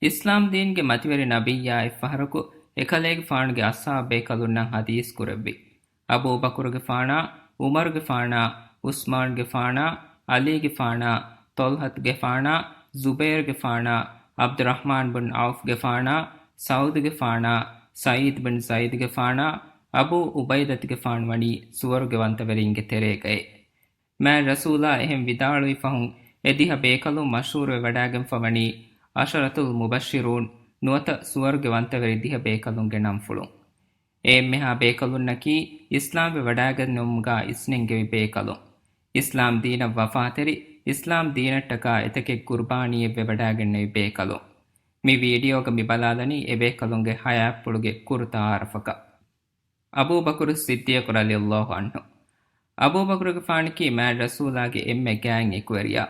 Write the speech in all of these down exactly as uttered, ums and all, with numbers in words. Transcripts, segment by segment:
އިސްލާމް ދީންގެ މަތިވެރި ނަބިއްޔާ އެއްފަހަރަކު އެކަލޭގެފާނުގެ އަޞްޙާބު ބޭކަލުންނަށް ޙަދީޘް ކުރެއްވި. އަބޫބަކުރުގެފާނާ، ޢުމަރުގެފާނާ، ޢުސްމާންގެފާނާ، ޢަލީގެފާނާ، ޠަލްޙަތުގެފާނާ، ޒުބައިރުގެފާނާ، ޢަބްދުއްރަޙްމާން ބިން ޢައުފްގެފާނާ، ސަޢުދުގެފާނާ، ސަޢީދު ބިން ޒައިދުގެފާނާ، އަބޫ ޢުބައިދަތުގެފާނު ވަނީ ސުވަރުގެ ވަންތަވެރިންގެ ތެރޭގައޭ. މާތް ރަސޫލާ އެހެން ވިދާޅުވި ފަހުން އެ ދިހަ ބޭކަލުން މަޝްހޫރުވެވަޑާގެންފަ ވަނީ ޢަޝަރަތުލް މުބައްޝިރޫން ނުވަތަ ސުވަރުގެ ވަންތަވެރި ދިހަ ބޭކަލުންގެ ނަންފުޅުން. އެ އެންމެހާ ބޭކަލުންނަކީ އިސްލާމްވެވަޑާގަންނަވުމުގާ އިސްނެންގެވި ބޭކަލުން. އިސްލާމް ދީނަށް ވަފާތެރި، އިސްލާމް ދީނަށްޓަކާ އެތަކެއް ޤުރުބާނީއެއްވެވަޑާގެންނެވި ބޭކަލުން. މި ވީޑިއޯގަ މި ބަލާލަނީ އެބޭކަލުންގެ ޙަޔާތްޕުޅުގެ ކުރުތަ އައިރަފަކަށް. އަބޫބަކުރު ޞިއްދީޤު ރަޟިޔަﷲ ޢަންހު. އަބޫބަކުރުގެފާނަކީ މާތް ރަސޫލާގެ އެންމެ ގާތް އެކުވެރިޔާ.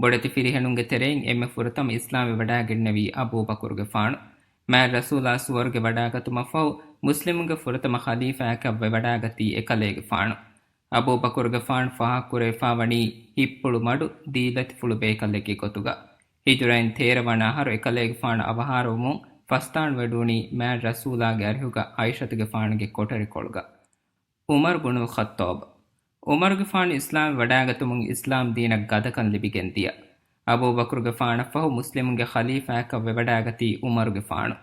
ބޮޑެތި ފިރިހެނުންގެ ތެރެއިން އެންމެ ފުރަތަމަ އިސްލާމްވެވަޑާގެންނެވީ އަބޫބަކުރުގެފާނު. މާތް ރަސޫލާ ސުވަރުގެ ވަޑާގަތުމަށްފަހު މުސްލިމުންގެ ފުރަތަމަ ޚަލީފާއަކަށް ވެވަޑާގަތީ އެކަލޭގެފާނު. އަބޫބަކުރުގެފާނު ފާހަގަކުރެވިފާވަނީ ހިތްޕުޅު މަޑު ދީލަތިފުޅު ބޭކަލެއްގެ ގޮތުގަ. ހިޖުރައިން ތޭރަ ވަނަ އަހަރު އެކަލޭގެފާނު އަވަހާރަވުމުން ފަސްދާން ވެޑުވުނީ މާތް ރަސޫލާގެ އަރިހުގަ ޢާއިޝަތުގެފާނުގެ ކޮޓަރިކޮޅުގަ. ޢުމަރު ބުނުލް ޚައްޠާބް. ޢުމަރުގެފާނު އިސްލާމްވެވަޑާގަތުމުން އިސްލާމް ދީނަށް ގަދަކަން ލިބިގެންދިޔަ. އަބޫބަކުރުގެފާނަށްފަހު މުސްލިމުންގެ ޚަލީފާއަކަށް ވެވަޑާގަތީ ޢުމަރުގެފާނު.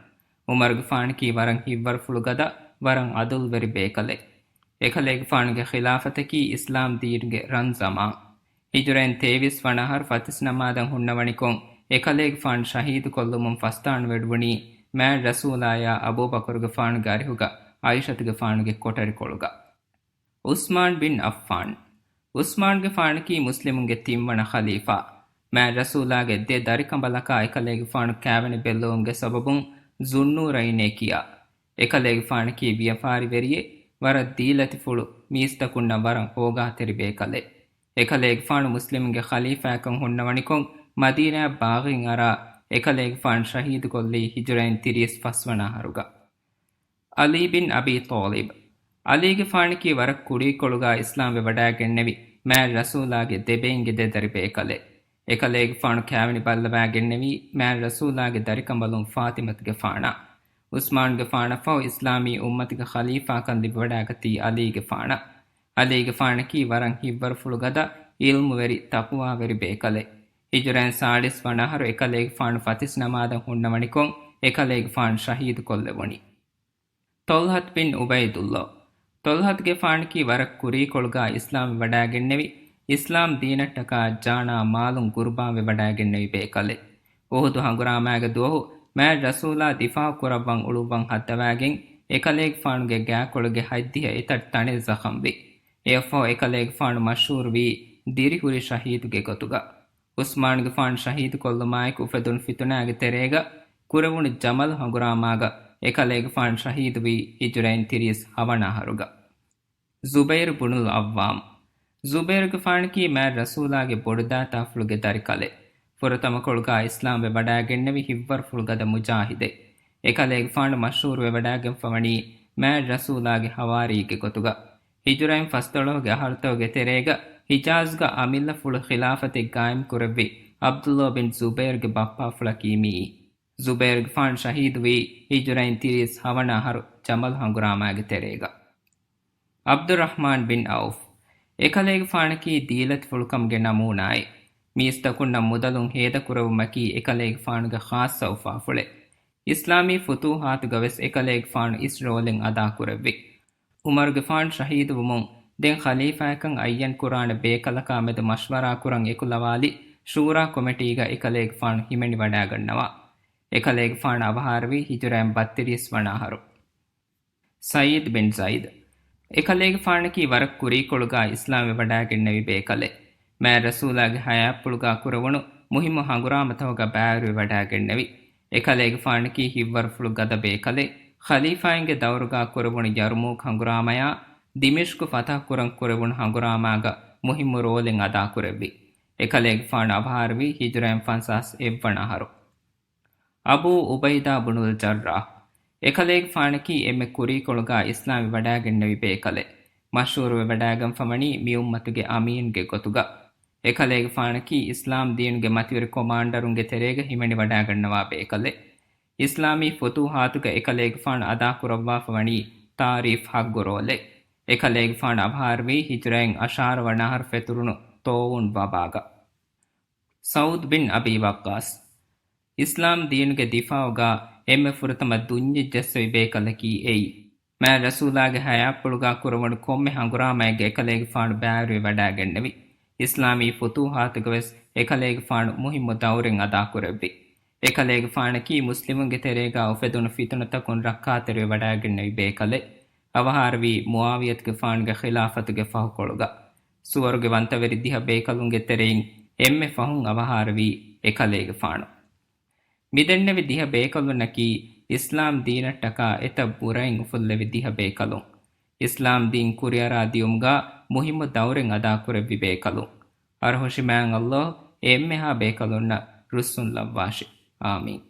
ޢުމަރުގެފާނަކީ ވަރަށް ހިތްވަރުފުޅުގަދަ، ވަރަށް ޢަދުލްވެރި ބޭކަލެއް. އެކަލޭގެފާނުގެ ޚިލާފަތަކީ އިސްލާމް ދީނުގެ ރަން ޒަމާން. ހިޖުރައިން ތޭވީސް ވަނަ އަހަރު ފަތިސް ނަމާދަށް ހުންނަވަނިކޮށް، އެކަލޭގެފާނު ޝަހީދުކޮށްލުމުން ފަސްދާން ވެޑުވުނީ މާތް ރަސޫލާޔާ އަބޫބަކުރުގެފާނުގެ އަރިހުގަ ޢާއިޝަތުގެފާނުގެ ކޮޓަރިކޮޅުގަ. ޢުސްމާން ބިން ޢައްފާން. ޢުސްމާންގެފާނަކީ މުސްލިމުންގެ ތިންވަނަ ޚަލީފާ. މާތް ރަސޫލާގެ ދެ ދަރިކަނބަލަކާ އެކަލޭގެފާނު ކާވެނި ބެއްލުވުމުގެ ސަބަބުން ޒުންނޫރައިނޭ ކިޔާ. އެކަލޭގެފާނަކީ ވިޔަފާރިވެރިއެއް، ވަރަށް ދީލަތިފުޅު، މީސްތަކުންނަށް ވަރަށް އޯގާތެރި ބޭކަލެއް. އެކަލޭގެފާނު މުސްލިމުންގެ ޚަލީފާކަން ހުންނަވަނިކޮށް، މަދީނާއަށް ބާޣީން އަރާ، އެކަލޭގެފާނު ޝަހީދުކޮށްލީ ހިޖުރައިން ތިރީސް ފަސް ވަނަ އަހަރުގަ. ޢަލީ ބިން އަބީ ޠާލިބް. ޢަލީގެފާނަކީ ވަރަށް ކުރީކޮޅުގާ އިސްލާމްވެވަޑާގެންނެވި މާތް ރަސޫލާގެ ދެބެއިންގެ ދެ ދަރި ބޭކަލެއް. އެކަލޭގެފާނު ކާވެނި ބައްލަވާގެންނެވީ މާތް ރަސޫލާގެ ދަރިކަނބަލުން ފާޠިމަތުގެފާނާ. ޢުސްމާންގެފާނަށްފަހު އިސްލާމީ އުއްމަތުގެ ޚަލީފާކަން ލިބިވަޑާގަތީ ޢަލީގެފާނަށް. ޢަލީގެފާނަކީ ވަރަށް ހިތްވަރުފުޅުގަދަ، ޢިލްމުވެރި، ތަޤްވާވެރި ބޭކަލެއް. ހިޖުރައިން ސާޅީސް ވަނަ އަހަރު އެކަލޭގެފާނު ފަތިސް ނަމާދަށް ހުންނަވަނިކޮށް، އެކަލޭގެފާނު ޝަހީދުކޮށްލެވުނީ. ޠަލްޙަތު ބިން ޢުބައިދުﷲ. ޠަލްޙަތުގެފާނަކީ ވަރަށް ކުރީކޮޅުގާ އިސްލާމްވެވަޑާގެންނެވި، އިސްލާމް ދީނަށްޓަކާ ޖާނާ މާލުން ޤުރުބާންވެވަޑާގެންނެވި ބޭކަލެއް. އުޙުދު ހަނގުރާމާގެ ދުވަހު މާތް ރަސޫލާ ދިފާޢު ކުރައްވަން އުޅުއްވަން ހައްދަވާގެން، އެކަލޭގެފާނުގެ ގާކޮޅުގެ ހަތްދިހަ އެތައް ތަނެއް ޒަޚަމްވި. އެއަށްފަހު އެކަލޭގެފާނު މަޝްހޫރުވީ ދިރިހުރި ޝަހީދުގެ ގޮތުގަ. ޢުސްމާނުގެފާނު ޝަހީދުކޮށްލުމާއެކު އުފެދުނު ފިތުނާގެ ތެރޭގަ ކުރެވުނު ޖަމަލް ހަނގުރާމާގަ އެކަލޭގެފާނު ޝަހީދުވީ ހިޖުރައިން ތިރީސް ހަވަނަ އަހަރުގަ. ޒުބައިރު ބުނުލް ޢައްވާމް. ޒުބައިރުގެފާނަކީ މާތް ރަސޫލާގެ ބޮޑުދާތާފުޅުގެ ދަރިކަލެއް. ފުރަތަމަކޮޅުގާ އިސްލާމްވެވަޑާގެންނެވި ހިތްވަރުފުޅުގަދަ މުޖާހިދެއް. އެކަލޭގެފާނު މަޝްހޫރުވެވަޑާގެންފަވަނީ މާތް ރަސޫލާގެ ހަވާރީއެއްގެ ގޮތުގަ. ހިޖުރައިން ފަސްދޮޅަހުގެ އަހަރުތަކުގެ ތެރޭގަ ހިޖާޒްގަ އަމިއްލަފުޅު ޚިލާފަތެއް ޤާއިމްކުރެއްވި ޢަބްދުﷲ ބިން ޒުބައިރުގެ ބައްޕާފުޅަކީ މިއީ. ޒުބައިރުގެފާނު ޝަހީދުވީ ހިޖުރައިން ތިރީސް ހަވަނަ އަހަރު ޖަމަލް ހަނގުރާމާގެ ތެރޭގަ. ޢަބްދުއްރަޙްމާން ބިން ޢައުފް. އެކަލޭގެފާނަކީ ދީލަތިފުޅުކަމުގެ ނަމޫނާއެއް. މީސްތަކުންނަށް މުދަލުން ހޭދަކުރެވުމަކީ އެކަލޭގެފާނުގެ ޚާއްޞަ އުފާފުޅެއް. އިސްލާމީ ފުތޫޙާތުގަވެސް އެކަލޭގެފާނު އިސް ރޯލެއް އަދާކުރެއްވި. ޢުމަރުގެފާނު ޝަހީދުވުމުން ދެން ޚަލީފާއަކަށް އައްޔަންކުރާނެ ބޭކަލަކާ މެދު މަޝްވަރާކުރަން އެކުލަވާލި ޝޫރާ ކޮމިޓީގަ އެކަލޭގެފާނު ހިމެނިވަޑާގަންނަވާ. އެކަލޭގެފާނު އަވަހާރަވީ ހިޖުރައިން ބައްތިރީސް ވަނަ އަހަރު. ސަޢީދު ބިން ޒައިދު. އެކަލޭގެފާނަކީ ވަރަށް ކުރީކޮޅުގާ އިސްލާމްވެވަޑާގެންނެވި ބޭކަލެއް. މާތް ރަސޫލާގެ ޙަޔާތްޕުޅުގާ ކުރެވުނު މުހިއްމު ހަނގުރާމަތަކުގަ ބައިވެރިވެވަޑާގެންނެވި. އެކަލޭގެފާނަކީ ހިތްވަރުފުޅު ގަދަ ބޭކަލެއް. ޚަލީފާއިންގެ ދައުރުގާ ކުރެވުނު ޔަރުމޫކް ހަނގުރާމަޔާ، ދިމިޝްޤު ފަތަޙަ ކުރަން ކުރެވުނު ހަނގުރާމާގަ މުހިއްމު ރޯލެއް އަދާކުރެއްވި. އެކަލޭގެފާނު އަވަހާރަވީ ހިޖުރައިން ފަންސާސް އެއްވަނަ އަހަރު. އަބޫ އުބައިދާ ބުނުލް ޖައްރާޙް. އެކަލޭގެފާނަކީ އެންމެ ކުރީކޮޅުގާ އިސްލާމްވެވަޑާގެންނެވި ބޭކަލެއް. މަޝްހޫރުވެވަޑާގެންފަވަނީ މި އުއްމަތުގެ އަމީންގެ ގޮތުގަ. އެކަލޭގެފާނަކީ އިސްލާމް ދީނުގެ މަތިވެރި ކޮމާންޑަރުންގެ ތެރޭގަ ހިމެނިވަޑާގަންނަވާ ބޭކަލެއް. އިސްލާމީ ފުތޫހާތުގަ އެކަލޭގެފާނު އަދާކުރައްވާފަ ވަނީ ތާރީފް ހައްގު ރޯލެއް. އެކަލޭގެފާނު އަވަހާރަވީ ހިޖުރައިން އަށާރަ ވަނަ އަހަރު ފެތުރުނު ޠާޢޫން ވަބާގަ. ސަޢުދު ބިން އަބީ ވައްޤާޞް. އިސްލާމް ދީނުގެ ދިފާޢުގަ އެންމެ ފުރަތަމަ ދުންޏެއް ޖެއްސެވި ބޭކަލަކީ އެއީ. މާތް ރަސޫލާގެ ޙަޔާތްޕުޅުގަ ކުރެވުނު ކޮންމެ ހަނގުރާމައެއްގަ އެކަލޭގެފާނު ބައިވެރިވެ ވަޑައިގެންނެވި. އިސްލާމީ ފުތޫޙާތުގަވެސް އެކަލޭގެފާނު މުހިއްމު ދައުރެއް އަދާކުރެއްވި. އެކަލޭގެފާނަކީ މުސްލިމުންގެ ތެރޭގަ އުފެދުނު ފިތުނަތަކުން ރައްކާތެރިވެ ވަޑައިގެންނެވި ބޭކަލެއް. އަވަހާރަވީ މުޢާވިޔަތުގެފާނުގެ ޚިލާފަތުގެ ފަހުކޮޅުގަ. ސުވަރުގެ ވަންތަވެރި ދިހަ ބޭކަލުންގެ ތެރެއިން އެންމެ ފަހުން އަވަހާރަވީ އެކަލޭގެފާނު. މިދެންނެވި ދިހަ ބޭކަލުންނަކީ އިސްލާމް ދީނަށްޓަކާ އެތައް ބުރައިން އުފުއްލެވި ދިހަ ބޭކަލުން. އިސްލާމް ދީން ކުރިއަރާ ދިޔުމުގަ މުހިއްމު ދައުރެއް އަދާކުރެއްވި ބޭކަލުން. އަރަހުށި މާތް ﷲ އެ އެންމެހާ ބޭކަލުންނަށް ރުއްސުން ލައްވާށި. އާމީން.